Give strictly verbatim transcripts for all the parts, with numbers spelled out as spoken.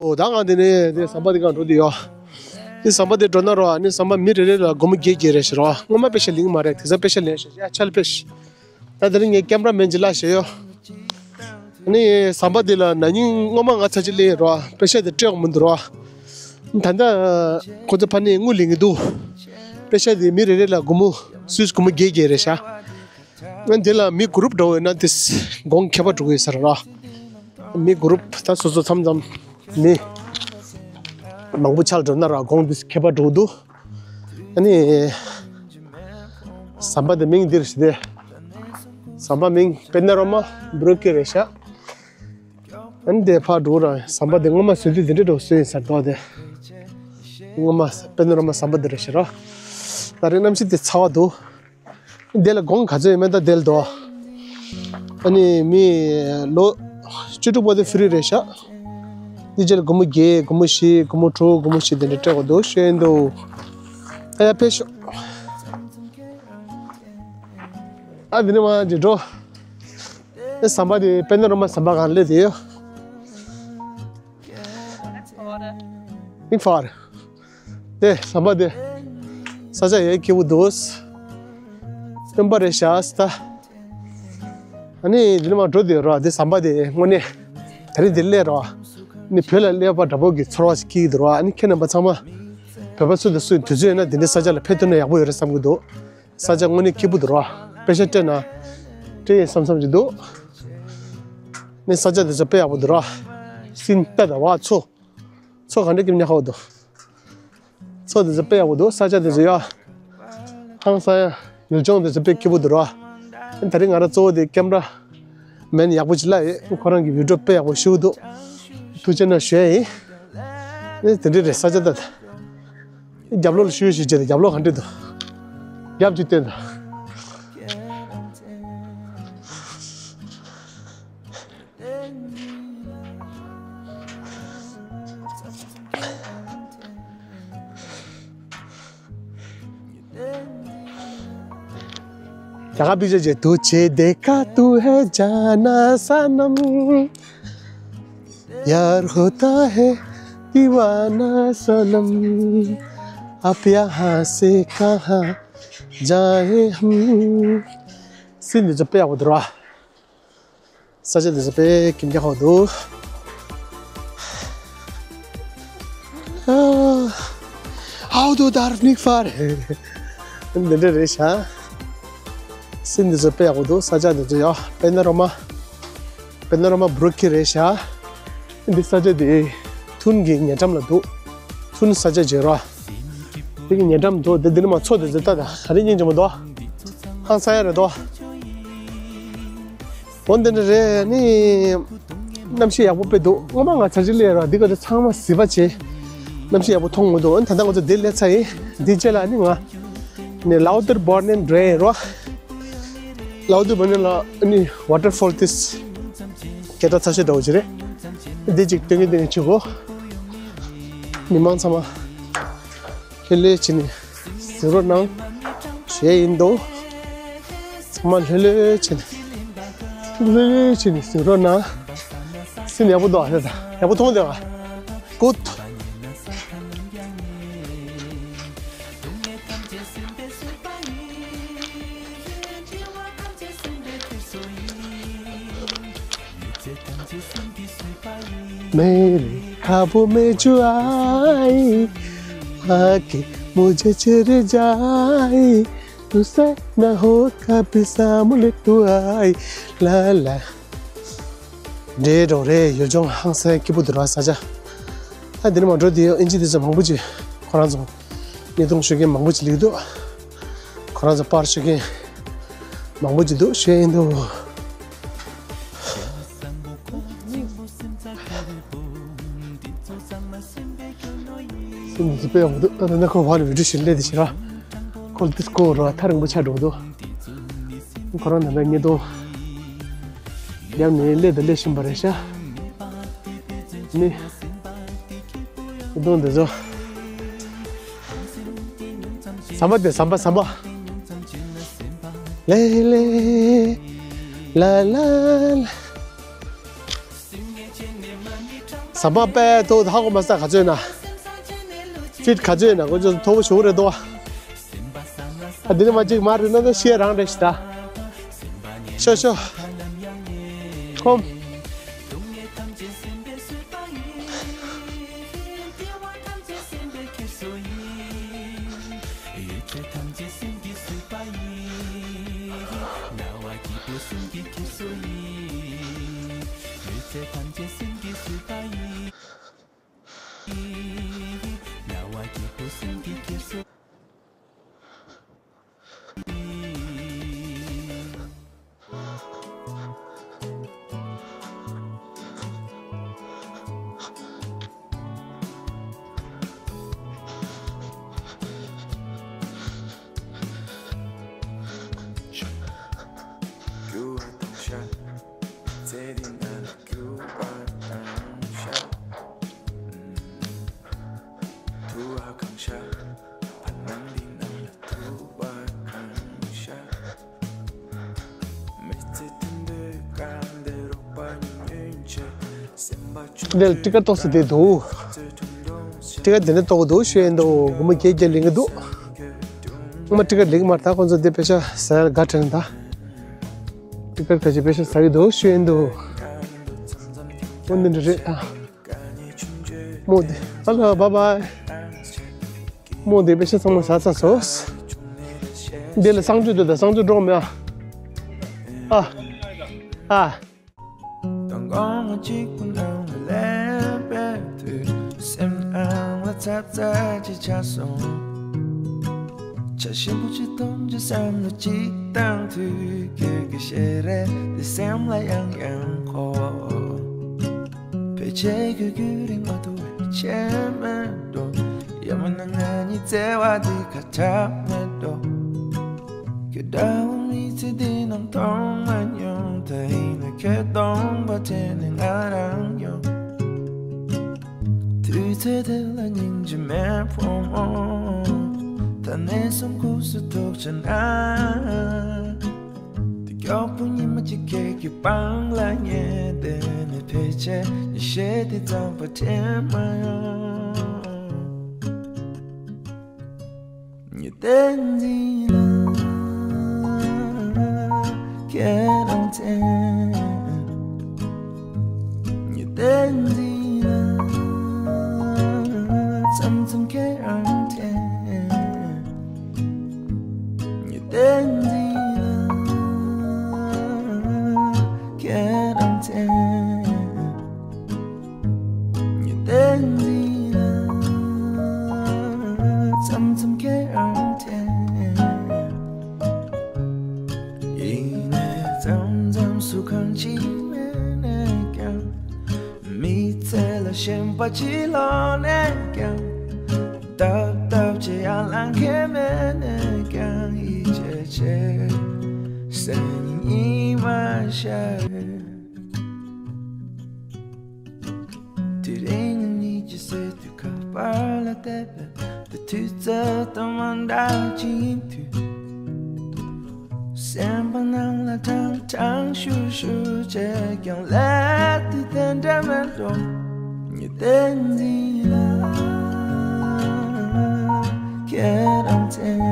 ཨོ་ད་ང་འདི་ནས་འདི་ཟམ་པ་འདི་གང་འགྲོ་འདི་ཡོད། འདི་ཟམ་པ་འདི་འགྲོ་ན་རོ། ཨ་ནི་ཟམ་པ་མི་རེ་རེ་ལ་སྒོར་མོ་བརྒྱད་བརྒྱད་རེད་ཤག་རོ། སྔོན་མ་པེ་ཤ་ལེན་གྱི་མ་རེད། དེང་སང་པེ་ཤ་ལེན་ཤག་ཡ་ཆལ་པེ་ཤ། ད་དེ་རིང་ངས་ཀེམ་ར་མེན་ཅིག་ལ་བཞག་ཡོད། ཨ་ནི་ཟམ་པ་འདི་ལ་ན་ནིང་སྔོན་མ་ང་ཚར་གཅིག་སླེབས་རོ། པེ་ཤ་དེ་སྤྲད་ཡོང་མི་འདུག་རོ། ད་ལྟ་ཁོ་ཚོ་ཕ་ནས་དངུལ་ལེན་གྱི་འདུག་པེ་ཤ་དེ་མི་རེ་རེ་ལ་སྒོར་མོ་སུས་སྒོར་མོ་བརྒྱད་བརྒྱད་རེད་ཤག་ཨ་འདི་ལ་མི་གུ་རུབ་འགྲོ་འོས་ན་དེ་གོང་ཁྱད་པར་འགྲོ་གི་ཡོད་ས་རེད་རོ། མི་གུ་རུབ་ད་སོ་སོ་མཚམས་མཚམས་མི་མང་པོ་ཆགས་འགྲོ་ན་ར་གོང་དེ་ཁྱད་པར་འགྲོ་གི་འདུག་ཨ་ནི་ཟམ་པ་དེ་མིང་འདིར་ཞིག་དེ། ཟམ་པ་མིང་པེ་ན་རོ་མ་བྷུ་རོ་ཀི་རེད་ཤག་ཨ་ནི་དེ་ཕར་འགྲོ་ར་ཟམ་པ་དེ་སྔོན་མ་བཟོས་དུས་དེ་འདྲ་འགྲོ་སྲོལ་ཡིན་ས་འདུག་དེ། སྔོན་མ་པེ་ན་རོ་མ་ཟམ་པ་དེ་རེད་ཤག་རོ། ད་རེས་གནམ་གཤིས་དེ་ཚ་བ་འདུག་དེ་ལ་གོང་ག་ཚོད་ཡོད་མེད་ད་དེ་ལ་འདུག་ཨ་ནི་མི་ལོ་བཅུ་དྲུག་པ་དེ་ཧྥི་རི་རེད་ཤག་འདི་རྗེས་ལ་སྒོར་མོ་བརྒྱད། སྒོར་མོ་བཞི། སྒོར་མོ་དྲུག་སྒོར་མོ་བཞི་དེ་འདྲ་སྤྲད་དགོས་འདུག་ཤེས་འདུག་ཨ་ཡ་ཕེབས་ཤོག་ཨ་འདི་ནས་མར་ཅིག་འགྲོ། ཨེ་ཟམ་པ་དེ་པེ་ན་རོ་མ་ཟམ་པ་སྒང་སླེབས་དེ་ཡོད། མིག་ཕར། དེ་ཟམ་པ་དེ། ས་ཆ་ཡག་སྐྱིད་པོ་འདུག་སྟོན་པ་རེད་ཤག་ད། ཨ་ནི་འདི་ནས་མར་འགྲོ་དེ་རོ། དེ་ཟམ་པ་དེ་དངོས་གནས་ད་རེས་འདིར་སླེབས་རོ། ནི་བོད་ལ་སླེབས་པ་འདྲ་པོ་གི་ཚོར་བ་ཞིག་སྐྱེ་གི་འདུག་རོ། ཨ་ནི་ཁྱེད་རྣམ་པ་ཚང་མ་བོད་པ་སུ་དང་སུ་དུས་ཚོད་ཡོད་ན་འདི་འདྲའི་ས་ཆ་ལ་ཕེབས་ཐུབ་ན་ཡག་པོ་ཡོད་རེད་བསམ་གི་འདུག་ས་ཆ་དངོས་གནས་སྐྱིད་པོ་འདུག་རོ། པེ་ཤ་སྤྲད་ན་སྤྲད་ཡིན་བསམ་བསམ་གྱི་འདུག་ནི་ས་ཆ་དེ་ཚོ་དཔེ་ཡག་པོ་འདུག་རོ། སིན་ཏ་ད་བ་མཚོ། མཚོ་ག་འདྲ་སྐྱིད་མཉམ་ཁ་བ་འདུག་མཚོ་དེ་ཚོ་དཔེ་ཡག་པོ་འདུག་ས་ཆ་དེ་ཚོ་ཡ། ཧང་སང་ཡ། ཡུལ་ལྗོངས་དེ་ཚོ་དཔེ་སྐྱིད་པོ་འདུག་རོ། ད་རེས་ང་རང་གཙོ་བོ་དེ་ཀེམ་ར་མེན་ཡག་པོ་ཅིག་ལ་ཡོད། ཁོ་རང་གི་བི་ཌིའོ་དཔེ་ཡག་པོ་ཤུགས་འདུག་ཐུགས་རྗེ་གནང་ཞུ་ཡ་ཡིན། ཨེ་དེ་འདྲ་རེད། ས་ཆ་ད། རྒྱབ་ལོགས་ལ་ཤུལ་ཤུལ་བྱས་ཏེ་རྒྱབ་ལོགས་ག་འདྲ་འདུག་རྒྱབ་ཅིག་བསྟན་དང་། क्या पीछे जे तू छे देखा तू है जाना सनम यार होता है दीवाना सनम अब यहाँ से कहाँ जाए हम सिंध जो पे आबो दरा सजे दे पे किम क्या हो दो आओ दो दार्फ निक फार है दे दे रेशा सिंध जो पे आबो दो सजा दे जो या पेनोरामा Panorama Brook གི་རེད་ཤག་འདི་ས་ཆ་དེ་ཐུན་གྱི་ཉེ་འགྲམ་ལ་འདུག་ཐུན་ས་ཆ་བརྗེ་ར། དེ་གི་ཉེ་འགྲམ་འདུག་དེ་འདི་ནས་མ་ཚོ་དེ་ཚོ་ལྟ་ད་ག་རེ་སྙིང་རྗེ་མོ་འདུག་ཧང་སང་ཡ་རེད་དོ། འོ་འདི་འདྲ་རེད་ནི། གནམ་གཤིས་ཡག་པོ་དཔེ་འདུག་སྔོན་མ་ང་ཚར་གཅིག་སླེབས་ར་འདི་ག་དེ་ཚང་མ་ཟིལ་པ་བྱས། གནམ་གཤིས་ཡག་པོ་མཐོང་མི་འདུག་ཨ་ནི་ད་ལྟ་ང་ཚོ་འདིར་སླེབས་ཚར་ཡིན། འདི་རྗེས་ལ་ནི་ང་ནི་ལའོ་ཏེར་བོར་ནེན་འགྲོ་ཡིན་རོ། ལའོ་ཏེར་བོར་ནེན་ལ་ནི་ཝ་ཊར་ཕོལ་ཏིས་སྐད་གྲགས་ཚ་ཤོས་འདྲ་བོ་ཅིག་རེད། འདི་ཅིག་སྟོན་གི་སྟོན་གི་བྱེད་དགོས། མི་མང་ཚང་མ་ལྷོད་ལྷོད་བྱས་ནས་གཟིགས་རོགས་གནང་ཞེས་ཡིན་འདུག་ཚང་མ་ལྷོད་ལྷོད་བྱས་ནས་ལྷོད་ལྷོད་བྱས་ནས་གཟིགས་རོགས་གནང་། སེམས་ཡག་པོ་འདུག་ཨ་ད་ཡག་པོ་མཐོང་བསྡད་པ། Good. मेरे ख्वाबों में जो आई आके मुझे चढ़ जाए तुझसे न हो कभी सामने तू आई ला ला འདྲེ་འགྲོ་རེད། ཡུལ་ལྗོངས་ཧང་སང་སྐྱིད་པོ་འདུག་ར་ས་ཆ། ད་འདི་ནས་མ་འགྲོ་དེ་ཨིན་ཇི་དེ་ཚོ་མང་པོ་ཅིག་ཁོ་རང་ཚོ་བརྙན་ཐུང་ཞུ་མཁན་མང་པོ་ཅིག་སླེབས་འདུག་ཁོ་རང་ཚོ་པར་ཞུ་མཁན་མང་པོ་ཅིག་འདུག་ཤེས་ཡིན་འདུག་སེམས་ནི་དཔེ་ཡག་པོ་འདུག་ད་ལྟ་ནས་ཁོ་བར་ནས་བི་ཌིའོ་ཞིག་སླེབས་དེ་ཞིག་ར། ཁོ་ལ་ཏིས་ཀོ་ར་ཐག་རིང་པོ་ཆགས་འགྲོ་འདུག་ཁོ་རང་ད་ལྟ་ཉིས་སྟོང་ཡབ་ནས་སླེབས་དང་སླེབས་བཞིན་པ་རེད་ཤག་ནི། ཉིས་སྟོང་འདི་ཚོ། ཟམ་པ་དེ་ཟམ་པ་ཟམ་པ། ལེ་ལེ། ལ་ལ་ལ། ཟ་མ་པའི་ཐོག་ཧ་གོ་མ་ས་ག་ཚོད་ན། ཕིཊ་ག་ཚོད་ན་ཁོ་ཚོ་མཐོ་པོ་ཞུ་རེད་དོ། ཨ་འདི་ནི་མ་གཅིག་མ་རེད་ན་ད་ཤེས་རང་རེད་ཤི་ད། ཤོ་ཤོ། ཁོམ། འདི་ལ་ཊི་ཀཊ་ཏོག་ཙམ་དེ་འདུག་ཊི་ཀཊ་དེ་ནས་ཏོག་འདུག་ཤོད་ཡིན་འདུག་སྒོར་མོ་བརྒྱད་བརྒྱ་ལེན་གི་འདུག་སྔོན་མ་ཊི་ཀཊ་ལེན་གི་མ་རེད། ད་ཁོང་ཚོ་འདི་པེ་ཤ་ཟ་ཡ་ལ་དགའ་དྲན་ད། ཊི་ཀཊ་ཁ་ཤས་པེ་ཤ་ཟ་གི་འདུག་ཤོད་ཡིན་འདུག་འོ་འདི་འདྲ་རེད་ད། མོ་དེ། ཧ་ལོ། བཱའི་བཱའི། མོ་དེ་པེ་ཤ་ཚང་མ་ཟ་ཚར་སོང་། འདི་ལ་གསང་སྤྱོད་དུ་དང་གསང་སྤྱོད་འགྲོ་མེད་ཨ། ཨ། ཨ། ཕལ་ཆེར་ཁྱོད་ཁྱོད་རིང་མ་ཐུབ་པའི་ཆེ་མེད་འགྲོ། ཡང་མིན་ན་ང་གཉིས་བརྩེ་བ་འདི་ཁ་ཁྲ་མེད་འགྲོ། ཁྱོད་འདྲ་བོ་མི་ཚེ་འདི་ནང་མཐོང་མ་མྱོང་། ད་ཡིན་ན་ཁྱོད་སྟོང་པ་དྲན་ནས་ང་རང་ཡོང་། དུས་ཚོད་དེ་ལ་སྙིང་རྗེ་མེད་བུ་མོ། ད་ནས་བཟུང་ཁུག་སུ་ཐུག་བྱས་ན། དེ་མགྱོགས་པོ་ཉི་མ་གཅིག་ཁྱེད་ཀྱི་པང་ལ་ཉལ་བསྡད་ནས། ཕལ་ཆེར་ཉི་ཤེལ་དེ་ཙམ་པ་དྲན་མ་ཡོང་། ཉི་ཟླའི་མདུན་ལ་ཁྱེད་རང་དྲན། ཉི་ཟླའི་མདུན་ལ་མཚམས་མཚམས་ཁྱེད་རང་དྲན། ཉི་ཟླའི་མདུན་ལ་ཁྱེད་རང་དྲན། ཉི་ཟླའི་མདུན་ལ་མཚམས་མཚམས་ཁྱེད་རང་དྲན། ཡིན་ནའི་མཚམས་མཚམས་སུ་གང་ཅི་མེད་ནས་ཀྱང་། མི་ཚེ་ལ་ཞེན་པ་ཅི་ལོག་ནས་ཀྱང་། སྟབས་སྟབས་ཀྱིས་ཡར་ལངས་མཁན་མེད་ནས་ཀྱང་། ཡིད་ཆེས་བྱེད་སེམས་ཉིད་མ་ཤར། དེ་རིང་ཉིད་ཀྱི་སྲིད་དུ་ཁ་པར་ལ་བལྟས་པས། དེ་དུས་ཚོད་དང་མ་འདྲ་ཅིག་ཡིན་དུས། སེམས་པ་ནང་ལ་ཀྲང་ཀྲང་ཤུར་ཤུར་བྱས་ཀྱང་། ལས་དེ་དེ་འདྲ་མེད་འགྲོ། ཉི་ཟླའི་མདུན་ལ་ཁྱེད་རང་དྲན།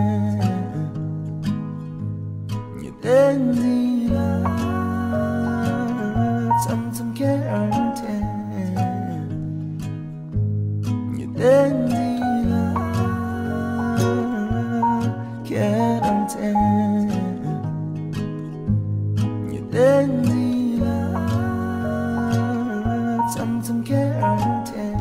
ཉི་ཟླའི་མདུན་ལ་མཚམས་མཚམས་ཁྱེད་རང་དྲན། ཉི་ཟླའི་མདུན་ལ་ཁྱེད་རང་དྲན། ཉི་ཟླའི་མདུན་ལ་མཚམས་མཚམས་ཁྱེད་རང་དྲན།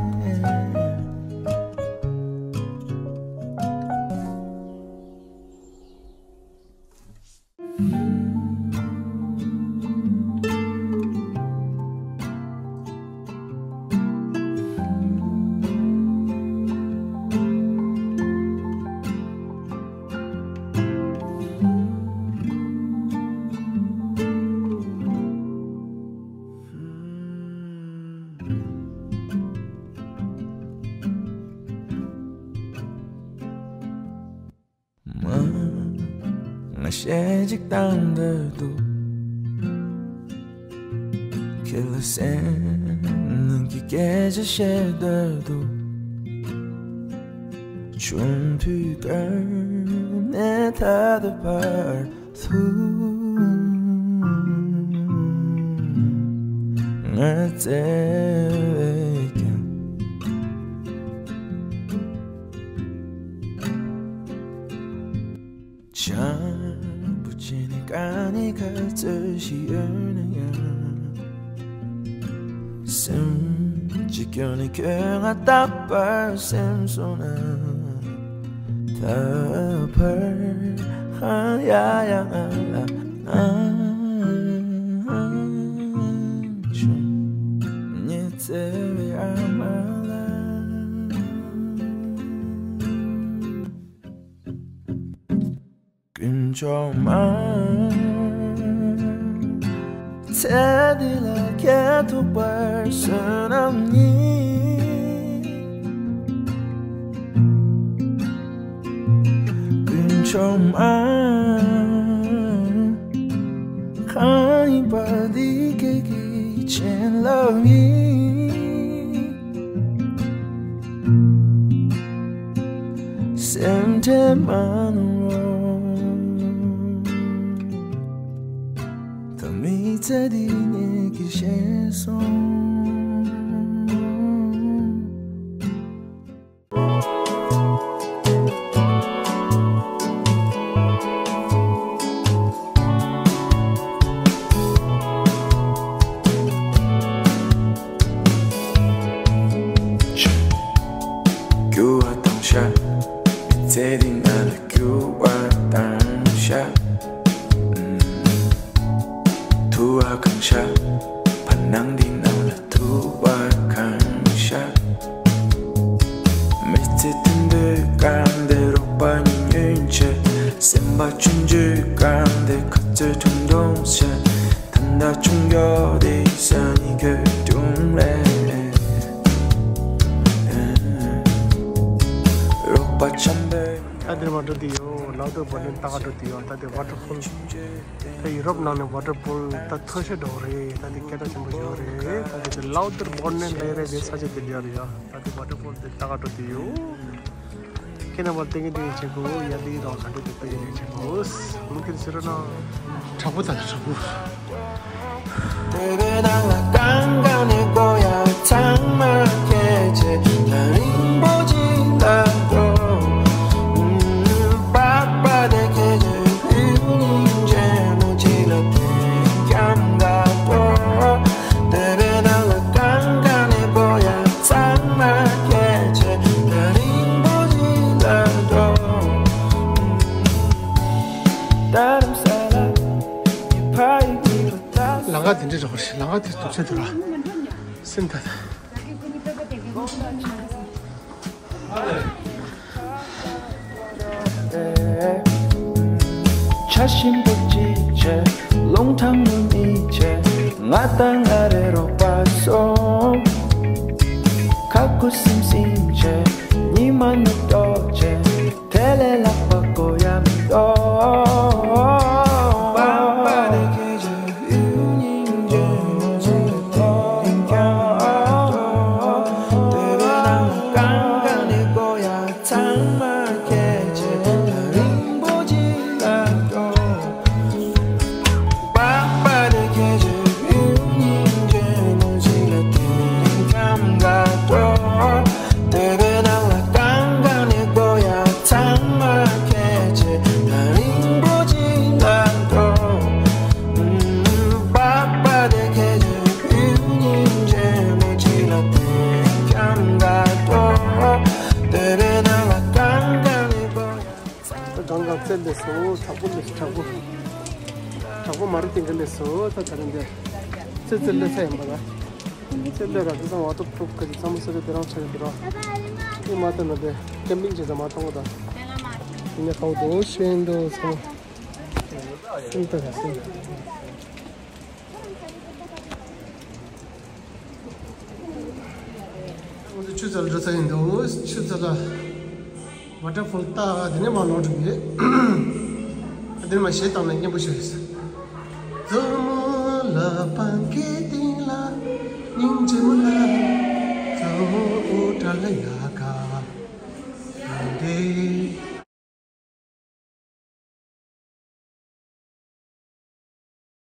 མ། ང་གཞས་གཅིག་བཏང་འདོད་འདུག་ལ་སེམས་ནང་གི་སྐད་ཆ་བཤད་འདོད་འདུག་ཆུང་དུས་ཀ་ནས་ད་ལྟ་བར་དུ་ང་བརྩེ་བས་ཀྱང་བྱམས་པོ་བྱས་ནས་དཀའ་ངལ་ག་ཚོད་ཞིག་ཡོད་ན་ཡང་། སེམས་ཀྱི་སྐྱོན་ནི་ཁྱོད་ང་རྟག་པར་སེམས་སོང་ན། ད་བར་ཧང་ཡ་ཡ་ང་ལ་ཨང་ཆུང་ཉི་ཚེ་བའི་ཨ་མ་ལ། དཀོན་མཆོག་མ། ཚེ་འདི་ལ་ཁྱེད་ཐུག་པར་བསོད་ནམས་ཉིད། དཀོན་མཆོག་མ། གང་ཡིན་པ་འདི་ཁྱེད་ཀྱི་བྱིན་རླབས་ཡིན། སེམས་ཁྲལ་མ་གནང་རོགས། ད་མི་ཚེ་འདི་ངེད་ཀྱིས་ཤེས་སོང་། འགྱུར་བ་བཏང་ཤག་མི་ཚེ་འདི་ང་ལ་འགྱུར་བ་བཏང་ཤག་ཐུ་བ་གང་ཤག་བར་སྣང་འདི་ནང་ལ་ཐུ་བ་གང་ཤག་མི་ཚེ་དུད་འགྲོའི་སྐར་འདི་རོགས་པ་ཉིད་ཉོན་ཆེ། སེམས་པ་ཆུང་ཆུང་སྐར་འདི་ག་ཚོད་ཐུང་ཐུང་ཆེ། ད་ལྟ་ཆུང་མགྱོགས་དེ་ས་ནི་གོས་ཐུང་རེད། རོགས་པ་འཆམ་པོས། ད་འདིར་མ་འགྲོ་དུས་ཡོད། ལའུ་ཏེར་བོར་ཌེན་ལྟ་ག་འགྲོ་དུས་ཡོད། ད་འདི་ཝ་ཊར་ཕོལ། ད་ཡུ་རོབ་ནང་ནས་ཝ་ཊར་ཕོལ་ད་མཐོ་ཤོས་འདྲ་བོ་རེད། ད་འདི་སྐད་གྲགས་ཆེན་པོ་ཞིག་ཡོད་རེད། ད་འདི་ལའུ་ཏེར་བོར་ཌེན་ལབ་རེད། དེ་ས་ཆ་དེ་འདྲ་རེད་ཡ། ད་འདི་ཝ་ཊར་ཕོལ་དེ་ལྟ་ག་འགྲོ་དུས་ཡོད། ཁྱེད་རྣམ་པར་བསྟན་གྱི་འདུག་ཡིན་ཆེ་གོ། ཡ་ལི་རོགས་ག་འདྲ་དེ་བསྟན་གྱི་འདུག་ཡིན་ཆེ་གོ། མུ་མཐུད་ཟེར་རོགས་གནང་། དྲག་པོ་དང་དྲག་པོ། དེ་བས་ནང་ལ་གང་གང་ནས་དགོས་ཡ་ཚང་མ་ཁྱེད་ཆེ། ད་རིང་པོ་ཅིག་ལ་འགྲོ། པགས་པ་དེ་ཁྱེད་ཆེ། ཡུལ་སྙིང་རྗེ་མོ་ཅིག་ལ་དེ་འཁྱམ་ག་འགྲོ། དེ་བས་ནང་ལ་གང་གང་ནས་དགོས་ཡ་ཚང་མ་ཁྱེད་ཆེ། ད་རིང་པོ་ཅིག་ལ་འགྲོ། ད་རིང་ས་ལ་ཡི་ཕ་ཡི་ཕ། ལམ་ཁ་དེ་འདྲ་རེད་པ། ལམ་ཁ་དེ་སྡུག་ཚད་འདུག་ར། སེམས་ཐད། ཆ་ཞིམ་པོ་ཅིག་བྱས། རླུང་ཐང་མུ་མི་བྱས། ང་དང་ང་རེ་རོགས་པ་སོང་། ཁ་ཁུ་སིམ་སིམ་བྱས། ཉི་མ་ནུབ་ཏོག་བྱས། དེ་ལས་ལྷག་པ་དགོས་ཡ་མི་འདུག་དེ་བས་ནང་ལ་གང་གང་ནས་དགོས་ཡ་ཚང་མ་ཁྱེད་ཆེ། ད་རིང་པོ་ཅིག་ལ་འགྲོ། པགས་པ་དེ་ཁྱེད་ཆེ། ཡུལ་སྙིང་རྗེ་མོ་ཅིག་ལ་དེ་འཁྱམ་ག་འགྲོ། དེ་བས་ནང་ལ་གང་གང་ནས་དགོས་ཡ། ད་གང་གང་རྩེ་ལས་སོ། དྲག་པོ་ལས་སོ། དྲག་པོ། དྲག་པོ་མ་རེད། དེ་འདྲ་ལས་སོ། ད་ད་རིང་འདི་རྩེ་རྩེ་ལས་ས་ཡིན་པ་ད། ཚེ་འདི་ར་དེ་ཚང་ཝ་ཊར་པུ་རུབ་ག་ཅིག་ཚང་མ་སོ་རེ་དེ་རང་ཆ་རེ་དེ་རང་། དེ་མ་ཐོན་ན་དེ་ཀེམ་པིང་བྱེད་ས་མ་མཐོང་གོ་ད། ཡིན་ན་ཁའོ་དོ་ཤེན་དོ་ཚང་མ། སེམས་ཐག་ཡ་སེམས། ང་ཚོ་ཆུ་ཚོད་ལ་འགྲོ་ས་ཡིན་འདུག་ཆུ་ཚོད་ལ། ཝ་ཊར་ཕོལ་ལྟ་དེ་ནས་མར་ལོག་འགྲོ་གི་རེད། དེ་ནས་མར་གཞས་བཏང་ན་སྙན་པོ་ཞིག་རེད་ཟེར། སྙིང་རྗེ་མོ་ལ། ཚ་བོ་ཨོ་དྲ་ལ་ཡ།